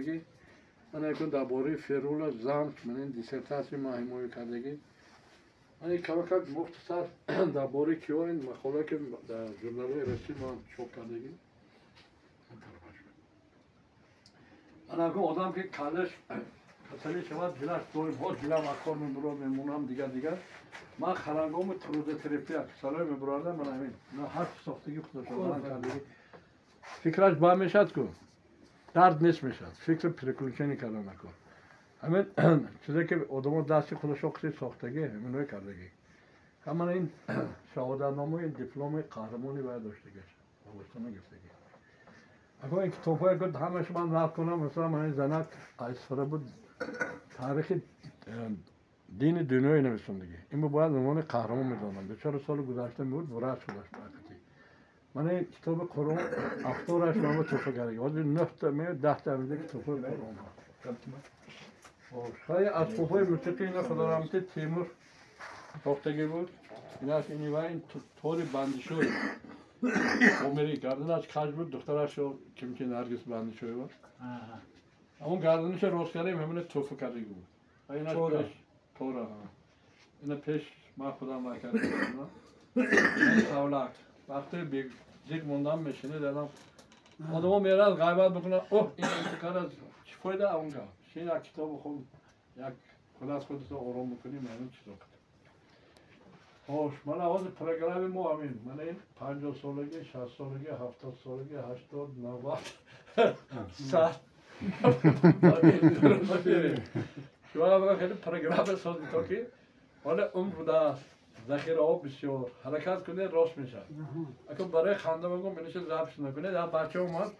кардагӣ. Ман якун дар бораи ферула замк, ман ин диссертатсия ман ҳимоя кардагӣ. Ман ин камакак мухтасар дар бораи киё ин мақола, ки дар журналҳои Россия ман чоп кардагӣ. Ман акун одам ки каллаш касалӣ шавад, дилаш доим ҳо дилам аз кор мебурад, мемонам, дигар дигар. Ман харангоми трудотерапия касалҳое мебурардам, ман ҳамин ҳар сохтагӣ худашон кардагӣ. Фикраш ба мешавад ку, дард нест мешавад, фикр переключение кардан накун. Ҳамин чизе ки одамо дасти худашон қиси сохтагӣ, ҳаминое кардагӣ. Ҳамана ин шаҳодатномаи дипломи қаҳрамони вай доштагӣ, Бобостона гирифтагӣ. Ако ин китобҳое ки ҳамаш ман нақл кунам, масалан, ман ин занак Айсфара буд, таърихи дини дунёи нависондагӣ. Ин бояд унвони қаҳрамон медонам. Бечора соли гузашта мебуд, врач шудаш бақати. Ман ин китоби Қуръон афтораш ман туҳфа кардагӣ. Ҳозир нӯҳта ме 10-та ҳамида китобҳои Қуръон. Хай, асбобҳои мусиқӣ ина худо раҳмати Темур сохтагӣ буд. Инаш ини ва ин тори бандишои Омери гарданаш каҷ буд, духтараш ким ки Наргиз Бандишоева. Ҳамон гарданаша рост кардем, ҳамина туҳфа кардагӣ буд. Инаш пеш тора. Ина пеш ман худам вай кардам. Савлак. Вақте зиқ мондам мешинед, адам одамо мерад ғайбат бикунад, оҳ, ин кара чӣ фоида он гап. Шин як китоб хон, як худ аз худато ором бикунӣ, маълум чизо. Хош, ман ҳозир программи мо ҳамин. Ман ин 50 солагӣ, 60 солагӣ, 70 солагӣ, 80, 90, 100. Шумо хеле программа созед, то ки ҳоло умр будааст, захираҳо бисёр, ҳаракат кунед, рост мешавад. Акун барои ханда мегӯм, инаша запись накунед. Бача омад.